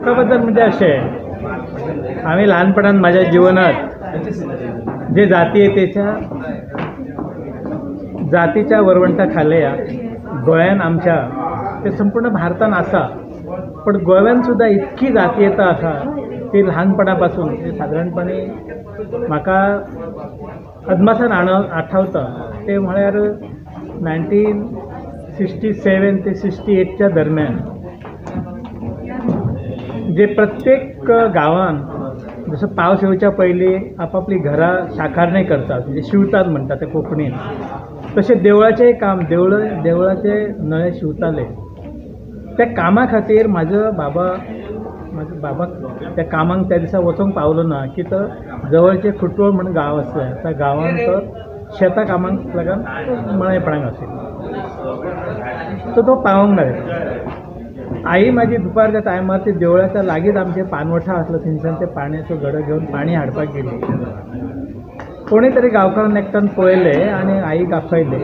दुःखा बद्दल म्हणजे अशें, हांवें ल्हानपणान म्हाज्या जिवनात जे जातीयतेच्या जातीच्या वरवंटा खाल्या गोंयान आमच्या ते संपूर्ण भारतान आसा, पण गोव्यान सुद्दां इतकी जातीयता आसा ती ल्हानपणा पासून सादारणपणे म्हाका अदमासान आठवता ते म्हळ्यार 1967 ते 68च्या दरम्यान जे प्रत्येक गांवान जसं पावस येवच्या पयलीं आपापली घरां साकारणे करतात, म्हणजे शिंवतात म्हणटात ते कोंकणीन, तशें देवळाचेंय काम, देवळाचे नळे शिंवताले. त्या कामा खातीर म्हाजो बाबा त्या कामाक त्या दिसा वचोंक पावलो ना की तो जवळचे खुटवळ म्हण गांव आसलें त्या गांवांत तो शेता कामाक लागून मळेपणाक आशिल्लो, सो तो पावोंक ना. आई म्हाजी दुपारच्या टायमार ती देवळाच्या लागींच आमचें पानवठा आसलो थंयच्यान ते पाणयाचो घडो घेवन पाणी हाडपाक गेली. कोणी तरी गांवकारान एकट्यान पळयलें आनी आईक आपयलें,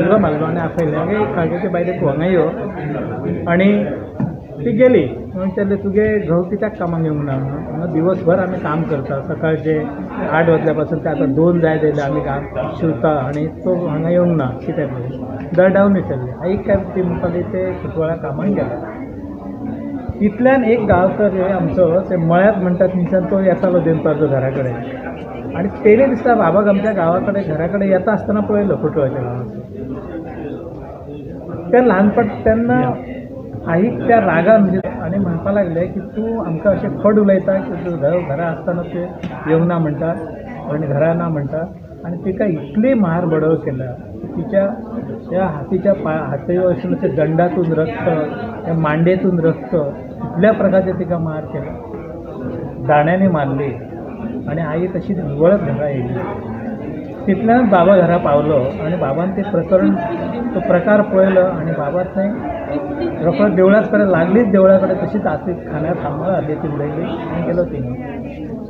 उलो मारलो आनी आपयलें, मागीर कागेचे बायलेक तूं हांगा यो, आनी ती गेली. विचारलें तुगे घोव कित्याक कामाक येवंक ना म्हणून, हांगा दिवसभर आमी काम करता, सकाळचे 8 वाजल्या पासून ते आतां 2 जायत येयले आमी काम शिंवता आनी तो हांगा येवंक ना कित्याक म्हणून दरडावन विचारलें. आईक काय ती म्हणपाली ते खुटवळा कामाक गेला. इतल्यान एक गांवकर आमचो ते मळ्यात म्हणटात थंयच्यान तो येतालो दनपारचो घरा कडेन, आनी तेणे दिसता बाबाक आमच्या गांवा कडेन घरा कडेन येता आसतना पळयलो खुटवळच्या गांवाचो. त्या ल्हानपण तेन्ना आईक त्या रागान म्हणजे आनी म्हणपाक लागले की तूं आमकां अशें फट उलयता की तूं घरा आसतना तूं येवंक ना म्हणटा आनी घरा ना म्हणटा, आनी तिका इतली मार बडोव केल्या तिच्या त्या हातीच्या हाती वयसून अशें दंडातून रक्त, त्या मांडयेतून रक्त, इतल्या प्रकारचे तिका मार केला, दाण्यांनी मारली आनी आई तशीच वळत घरा येयली. तितल्यान बाबा घरा पावलो आनी बाबान ते प्रकरण तो प्रकार पळयलो आनी बाबा थंय रोखडो देवळाच कडेन लागलीच, देवळा कडेन तशीच आसली, खांब्यार थांबळ आसली ती उडयली आनी गेलो थिंगा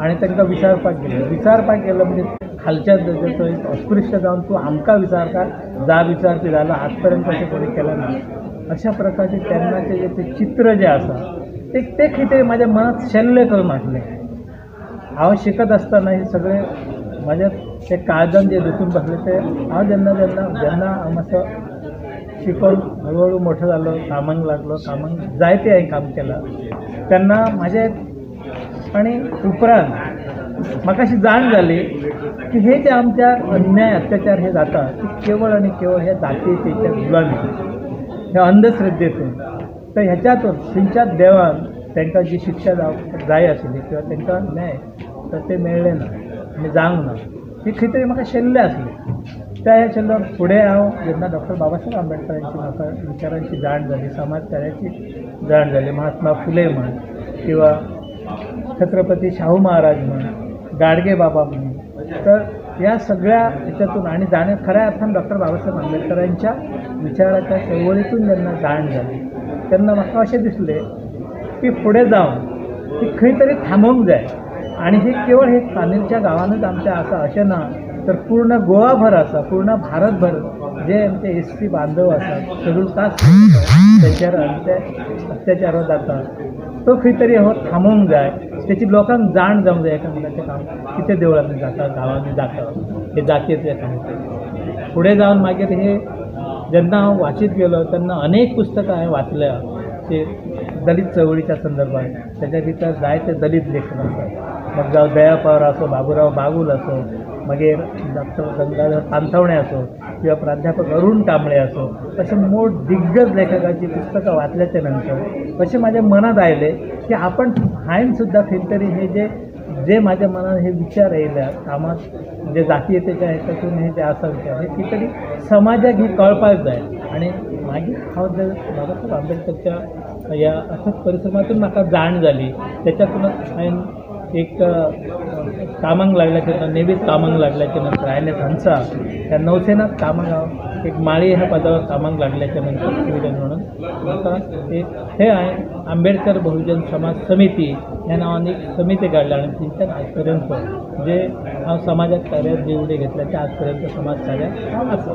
आनी तांकां विचारपाक गेलो. विचारपाक गेलो म्हणजे खालच्या दर्जाचो एक अस्पृश्य जावन तूं आमकां विचारता, जा विचारपी जालो आजपर्यंत अशें कोणी केलें ना, अशा प्रकारचे तेन्नाचें जें तें चित्र जें आसा ते ते खंय तरी म्हाज्या मनात शल्य करून आसलें. हांव शिकत आसतना हे सगळे म्हाज्या ते काळजान जे दुखून बसले ते हांव जेन्ना जेन्ना जेन्ना हांव मातसो शिकोवन हळूहळू मोठो जालो, कामाक लागलो, कामाक जायते हांवें काम केलां तेन्ना म्हाजें आनी उपरांत म्हाका अशी जाण जाली की हे जे आमच्या अन्याय अत्याचार हे जाता ते केवळ आनी केवळ हे जातीयतेच्या गुलामी, ह्या अंधश्रद्धेतून. तर ह्याच्यातून खंयच्याच देवान तांकां जी शिक्षा जाय आशिल्ली किंवा तांकां न्याय तर ते मेळ्ळें ना आनी जावंक ना, ही खंय तरी म्हाका शल्य आसली. त्या ह्या शल्ल्यान फुडें हांव जेन्ना डॉक्टर बाबासाहेब आंबेडकरांची म्हाका विचारांची जाण जाली, समाज कार्याची जाण जाली, महात्मा फुले म्हण किंवा छत्रपती शाहू महाराज म्हण, गाडगे बाबा म्हण, तर ह्या सगळ्या ह्याच्यातून आणि जाणे खऱ्या अर्थान डॉक्टर बाबासाहेब आंबेडकरांच्या विचाराच्या चळवळीतून जेन्ना जाण जाली तेन्ना म्हाका अशें दिसलें की फुडें जावन ती खंय तरी थांबोवंक जाय. आनी हे केवळ हे कानेलच्या गांवानूच आमच्या आसा अशें ना, तर पूर्ण गोवाभर आसा, पूर्ण भारतभर जे आमचे एस सी बांधव आसात सगळो कास्ट तेंचेर अत्याचार जाता तो खंय तरी हो थांबोवंक जाय, तेची लोकांक जाण जावंक जाय एकामेकाचें काम कितें देवळांनी जाता, गांवांनी जाता, हे जातीयते खातीर. फुडें जावन मागीर हे जेन्ना हांव वाचीत गेलो तेन्ना अनेक पुस्तकां हांवें वाचल्या ते दलित चळवळीच्या संदर्भात, त्याच्या भितर जायते दलित लेखक आसात, मग जावं दया पवार असो, बाबुराव बागुल असो, मागीर डॉक्टर गंगाधर पानसवणे असो किंवा प्राध्यापक अरुण कांबळे असो, असे मोठ दिग्गज लेखकांची पुस्तकं वाचल्याच्या नंतर असे माझ्या मनात आयले की आपण हांवें सुद्दां खंय तरी हे जे जे माझ्या मनात हे विचार येयल्या कामात म्हणजे जातीयतेच्या हेच्यातून हे जे आसा विचार हे खंय तरी समाजाक हे कळपाक जाय. आनी मागीर हांव जर बाबासाहेब आंबेडकरच्या ह्या अथक परिश्रमातून म्हाका जाण जाली, त्याच्यातूनच हांवें एक कामाक लागल्याच्या नंतर नेवीत कामाक लागल्याच्या नंतर I N S हंसा ह्या नौसेनात कामाक हांव एक माळी ह्या पदावर कामाक लागल्याच्या नंतर सिविलियन म्हणून म्हाका एक हे हांवें आंबेडकर बहुजन समाज समिती ह्या नांवान एक समिती काडल्या आनी थंयच्यान आजपर्यंत म्हणजे हांव समाजात कार्यात जे उडे घेतल्या ते आजपर्यंत समाज कार्यात आसा.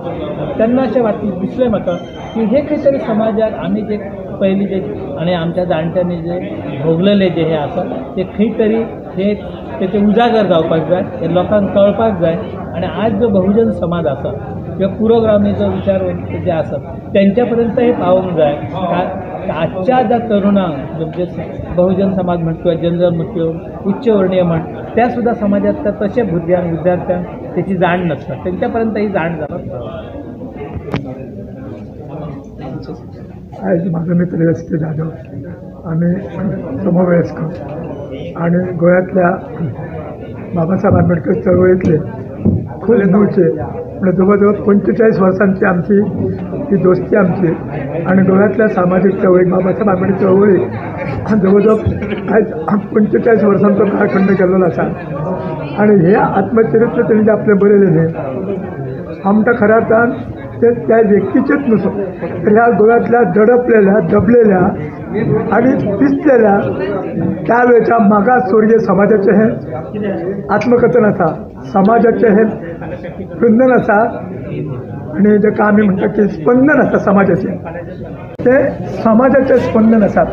तेन्ना अशें वाटलें दिसलें म्हाका की हे खंय तरी समाजाक आमी जे पयलीं जे आनी आमच्या जाणट्यांनी जे भोगलेले जे हे आसा ते खंय तरी हे तेचे उजागर जावपाक जाय, हे लोकांक कळपाक जाय. आनी आज जो बहुजन समाज आसा किंवा पुरोगामी जो विचार जे आसात तेंच्या पर्यंत हे पावोवंक जाय. आजच्या ज्या तरुणांक म्हणजे बहुजन समाज म्हण किंवा जनरल म्हण किंवा उच्चवर्णीय म्हण त्या सुद्दां समाजांतल्या तशे भुरग्यांक विद्यार्थ्यांक तेची जाण नासता, तेंच्या पर्यंत ही जाण जावपाक. आयज म्हाजो मित्र एस के जाधव, आमी समवयस्क आनी गोंयांतल्या बाबासाहेब आंबेडकर चळवळींतले खूब मूळचे म्हणजे जवळ जवळ 45 वर्सांची आमची ही दोस्ती आमची आनी गोंयांतल्या सामाजीक चळवळीक बाबासाहेब आंबेडकर चळवळीक जवळ जवळ आयज 45 वर्सांचो काळखंड केल्लो आसा. आनी हें आत्मचरित्र तेणी जें आपलें बरयलेलें आमकां खऱ्या अर्थान ते त्या व्यक्तीचेच न्हू तर ह्या गोव्यातल्या दडपलेल्या दबलेल्या आनी पिसलेल्या त्या वेळच्या मागासवर्गीय समाजाचें हें आत्मकथन आसा, समाजाचें हें वृंदन आसा आनी जेका आमी म्हणटा की स्पंदन आसा समाजाचें, तें समाजाचें स्पंदन आसा,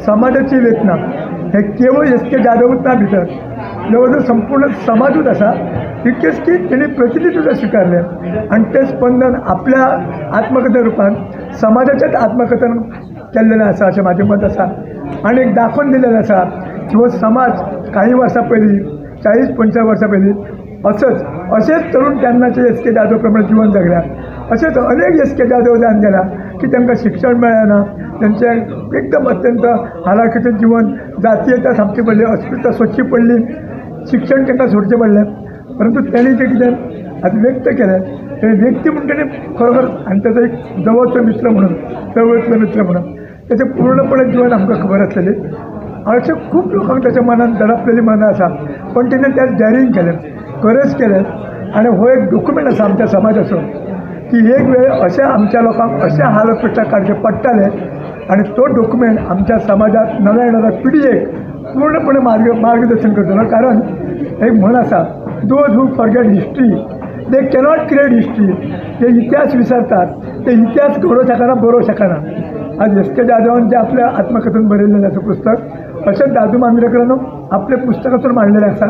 समाजाची वेदना हें केवळ एस के जाधवूच ना, भितर जवळ जवळ संपूर्ण समाजूच आसा, तितकेच की तेणी प्रतिनिधित्व स्विकारलें आनी तें स्पंदन आपल्या आत्मकथन रुपान समाजाचेंच आत्मकथन केल्लेलें आसा अशें म्हाजें मत आसा. आनी एक दाखोवन दिलेलें आसा की हो समाज काही वर्सां पयलीं 40-45 वर्सां पयलीं असोच अशेंच तरूण तेन्नाचे एस के जाधव प्रमाणे जिवन जगल्या, अशेंच अनेक एस के जाधव जावन गेला की तांकां शिक्षण मेळना, तेंचें एकदम अत्यंत हालाखीचें जिवन, जातीयता सामकी पडली, अस्मिता सोदची पडली, शिक्षण तांकां सोडचें पडलें, परंतु तेणी जें कितें आतां व्यक्त केलें तेणी व्यक्ती म्हूण तेणी खरोखर आनी ताचो एक जवळचो मित्र म्हणून चळवळींतलो मित्र म्हणून तेचें पूर्णपणे जिवन आमकां खबर आसलेली. अशें खूब लोकांक ताच्या मनान दडपलेली मनां आसा, पण तेणें त्या डॅरींग केलें, करज केलें आनी हो एक डॉक्युमेंट आसा आमच्या समाजाचो की एक वेळ अशें आमच्या लोकांक अशें हाल अपेक्षा काडचे पडटाले आनी तो डॉक्युमेंट आमच्या समाजात नव्या येणाऱ्या पिढयेक पूर्णपणे मार्गदर्शन करतलो. कारण एक म्हण आसा, those who forget history they cannot create history. ते इतिहास विसरतात ते इतिहास घडोवंक शकना, बरोवंक शकना. आज एस के जाधवान जें आपलें आत्मकथन बरयलेलें आसा पुस्तक, अशेंच दादू मांद्रेकरान आपल्या पुस्तकातून मांडलेलें आसा.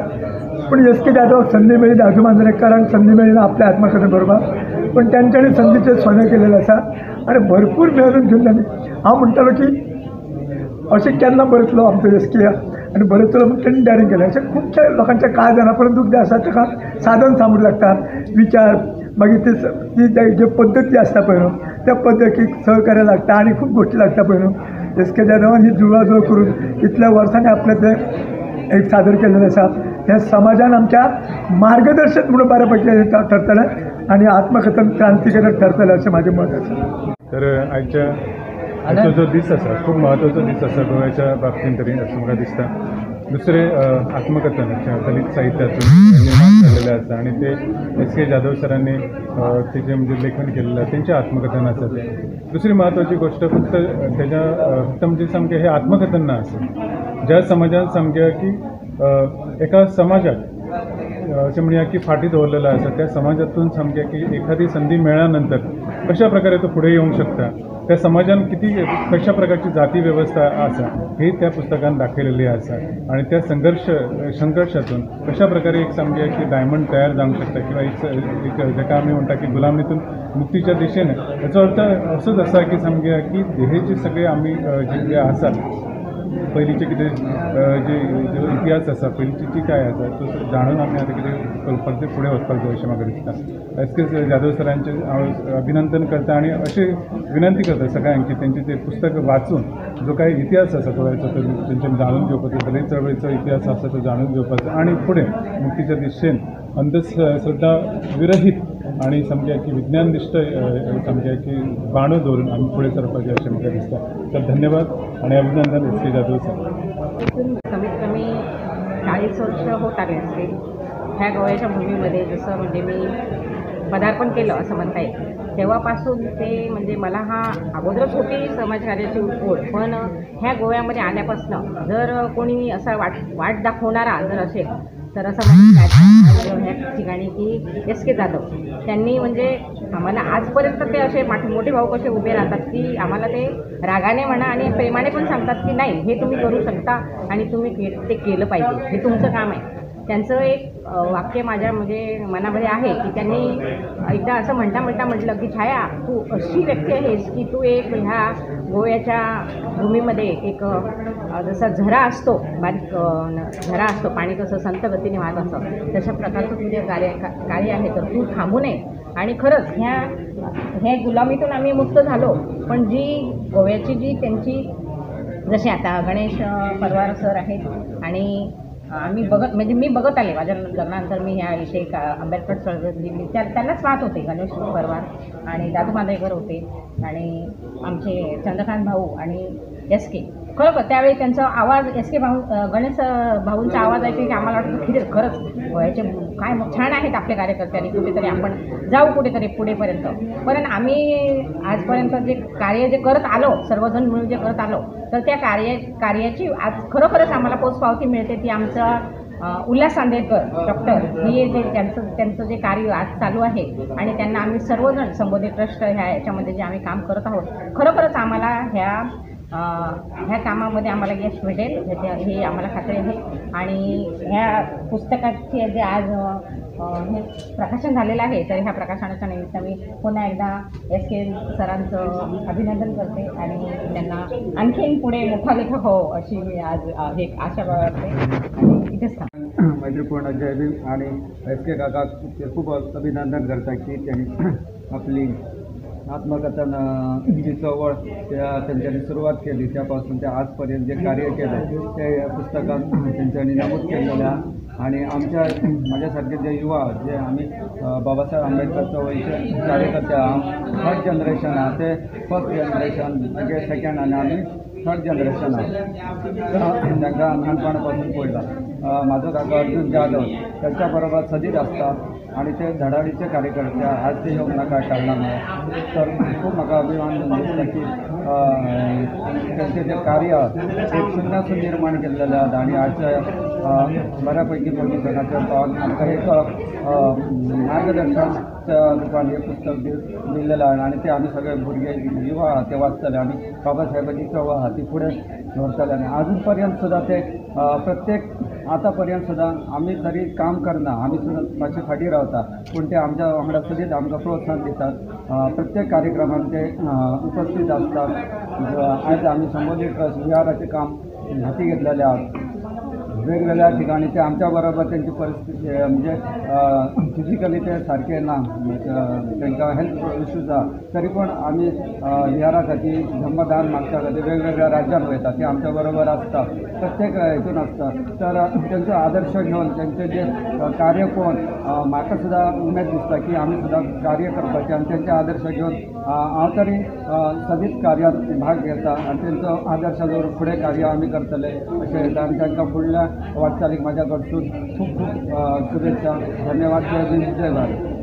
पूण एस के जाधवाक संदी मेळ्ळी, दादू मांद्रेकरांक संदी मेळ्ळी ना आपलें आत्मकथन बरोवपाक, पण तेंच्यांनी संदीचें सोनें केलेलें आसा आनी भरपूर मेहनत घेवन तांणी, हांव म्हणटालो की अशें केन्ना बरयतलो आमचो एस के आनी बरयतलो म्हूण तेणी डॅरींग केलें. अशें खुबशे लोकांच्या कांय जाणा, परंतु कितें आसा ताका साधन सामग्री लागता, विचार, मागीर ती ज्यो पद्दती आसता पळय न्हू त्या पद्दतीक सहकार्य लागता आनी खूब गोश्टी लागता पळय न्हू. एस के जाधवान ही जुळवाजुळव करून इतल्या वर्सांनी आपलें तें एक सादर केल्लें आसा. हें समाजान आमच्या मार्गदर्शक म्हणून बऱ्या पैकी ठरतलें आनी आत्मकथन क्रांतिकारक ठरतलें अशें म्हाजें मत आसा. तर आयच्या आयचो जो दीस आसा खूब म्हत्वाचो दीस आसा गोव्याच्या बाबतींत तरी अशें म्हाका दिसता. दुसरें आत्मकथन दलित साहित्यातून निर्माण जाल्लेलें आसा आनी ते एस के जाधव सरांनी तेजें म्हणजे लेखन केल्लें आसा, तेंचें आत्मकथन आसा तें. दुसरी म्हत्वाची गोश्ट फक्त तेज्या फक्त म्हणजे सामकें हें आत्मकथन ना आसा, ज्या समाजान सामकें की एका समाजाक अशें म्हणया की फाटीं दवरलेलो आसा त्या समाजातून सामकें की एखादी संदी मेळ्ळ्या नंतर कशा प्रकारे तो फुडें येवंक शकता, त्या समाजान किती कशा प्रकारची जाती वेवस्था आसा ही त्या पुस्तकान दाखयलेली आसा आनी त्या संघर्शातून कशा प्रकारे एक सामकें की डायमंड तयार जावंक शकता किंवा एक जाका आमी म्हणटा की गुलामीतून मुक्तीच्या दिशेन. हाचो अर्थ असोच आसा की सामकें की हे जे सगळे आमी जे कितें आसा पयलींचे कितें जे जो इतिहास आसा पयलींची जी काय आसा तो जाणून आमी आतां कितें करपाक जाय, फुडें वचपाक जाय अशें म्हाका दिसता. एस के जाधव सरांचें हांव अभिनंदन करता आनी अशें विनंती करता सगळ्यांक की तेंचें तें पुस्तक वाचून जो काय इतिहास आसा गोव्याचो तो तेंच्यांनी जाणून घेवपाचो, दलित चळवळीचो इतिहास आसा तो जाणून घेवपाचो आनी फुडें मुक्तीच्या दिशेन अंधश्रद्धा विरहीत आनी सामकें की विज्ञाननिश्ठ सामकें की बाणो दवरून आमी फुडें सरपाचें अशें म्हाका दिसता. तर धन्यवाद आनी अभिनंदन एस के जाधव सर. कमीत कमी 40 वर्ष होत आले असतील ह्या गोव्याच्या भूमीमध्ये. जसं म्हणजे मी पदार्पण केलं असं म्हणता येईल. तेव्हापासून ते म्हणजे मला हा अगोदरच होती समाजकार्याची ओढ, पण ह्या गोव्यामध्ये आल्यापासनं जर कोणी असा वाट वाट दाखवणारा जर असेल तर असं म्हणतात ह्या ठिकाणी की एस के जाधव त्यांनी म्हणजे आम्हाला आजपर्यंत ते असे मोठे भाऊ कसे उभे राहतात की आम्हाला ते रागाने म्हणा आणि प्रेमाने पण सांगतात की नाही हे तुम्ही करू शकता आणि तुम्ही ते केलं पाहिजे, हे तुमचं काम आहे. त्यांचं एक वाक्य माझ्या म्हणजे मनामध्ये आहे की त्यांनी एकदा असं म्हणता म्हणता म्हटलं की छाया तू अशी व्यक्ती आहेस की तू एक ह्या गोव्याच्या भूमीमध्ये एक जसा झरा असतो, बारीक झरा असतो, पाणी कसं संत गतीने वाहत असतं तशा प्रकारचं तुझे कार्य आहे, तर तू थांबू नये. आणि खरंच ह्या ह्या गुलामीतून आम्ही मुक्त झालो, पण जी गोव्याची जी त्यांची जसे आता गणेश परवार सर आहेत आणि आम्ही बघत म्हणजे मी बघत आले माझ्या लग्नानंतर मी ह्याविषयी का आंबेडकर चळवळी मी त्यांनाच पाहत होते. गणेश परवार आणि दादू मांद्रेकर होते आणि आमचे चंद्रकांत भाऊ आणि एस के. खरोखर त्यावेळी त्यांचा आवाज एस के भाऊ गणेश भाऊंचा आवाज ऐकले की आम्हाला वाटतं की खरंच गोव्याचे काय छान आहेत आपले कार्यकर्ते आणि कुठेतरी आपण जाऊ कुठेतरी पुढेपर्यंत. पण आम्ही आजपर्यंत जे कार्य जे करत आलो, सर्वजण मिळून जे करत आलो, तर त्या कार्याची आज खरोखरच आम्हाला पोचपावती मिळते ती आमचा उल्हास चांदेकर डॉक्टर हे जे त्यांचं त्यांचं जे कार्य आज चालू आहे आणि त्यांना आम्ही सर्वजण संबोधी ट्रस्ट ह्या याच्यामध्ये जे आम्ही काम करत आहोत, खरोखरच आम्हाला ह्या ह्या कामामध्ये आम्हाला यश भेटेल हे आम्हाला खात्री आहे. आणि ह्या पुस्तकाचे जे आज हे प्रकाशन झालेलं आहे तर ह्या प्रकाशनाच्या निमित्त मी पुन्हा एकदा एस के सरांचं अभिनंदन करते आणि त्यांना आणखीन पुढे मोठा लेखक हो अशी मी आज एक आशा बाळगते आणि इथेच थांबते. मैत्रीपूर्ण जय भीम. आणि एस के काका ते खूप अभिनंदन करतात की त्यांनी आपली आत्मकथन जी चळवळ त्या त्यांच्यानी सुरुवात केली त्यापासून ते आजपर्यंत जे कार्य केलं ते या पुस्तकात त्यांच्यानी नमूद केलेलं आहे. आणि आमच्या माझ्यासारखे जे युवा जे आम्ही बाबासाहेब आंबेडकर चळवळीचे कार्यकर्ते आहात, थर्ड जनरेशन आहा, ते फर्स्ट जनरेशन मागीर सेकंड आनी आमी थर्ड जनरेशन आहा. तांकां ल्हानपणापासून पळयला. म्हाजो काका अर्जून जाधव तांच्या बरोबर सदींच आसता आनी ते धडाडीचे कार्यकर्ते आज ते येवंक नाका कारणामुळे तर खूब म्हाका अभिमान दिसता की तांचें जें कार्य एक शून्यासून निर्माण केल्लेलें आसा आनी आजच्या बऱ्या पैकी पोझिशनाचेर पावन आमकां एक मार्गदर्शनाच्या रुपान हें पुस्तक दिल्लेलें आहा आनी ते आमी सगळे भुरगे युवा आहा ते वाचतले आनी बाबासाहेबाची चळवळ आहा ती फुडें व्हरतले. आनी आजून पर्यंत सुद्दां ते प्रत्येक आतां पर्यंत सुद्दां आमी तरी काम करना, आमी सुद्दां मातशे फाटीं रावता पूण ते आमच्या वांगडा सदींच आमकां प्रोत्साहन दितात. प्रत्येक कार्यक्रमांत ते उपस्थित आसतात. आयज आमी संबोधी ट्रस्ट विहाराचें काम हाती घेतलेलें आहा. वेगवेगळ्या ठिकाणी ते आमच्या बरोबर त्यांची परिस्थिती म्हणजे फिजिकली ते सारखे ना, तांकां हेल्थ इश्यूज आहा तरी पण आमी विहारा खातीर धम्मदान मागच्या खातीर वेगवेगळ्या राज्यांत वयता, ते आमच्या बरोबर आसता, प्रत्येक हितून आसता. तर तांचो आदर्श घेवन तांचें जे कार्य पळोवन म्हाका सुद्दां उमेद दिसता की आमी सुद्दां कार्य करपाचें आनी तांचे आदर्श घेवन हांव तरी सदींच कार्यांत भाग घेता आनी तांचो आदर्श दवरून फुडें कार्य आमी करतले अशें येता. आनी तांकां फुडल्या वाटचालीक म्हाज्या कडसून खूब खूब शुभेच्छा. धन्यवाद. जय भीम, जय भारत.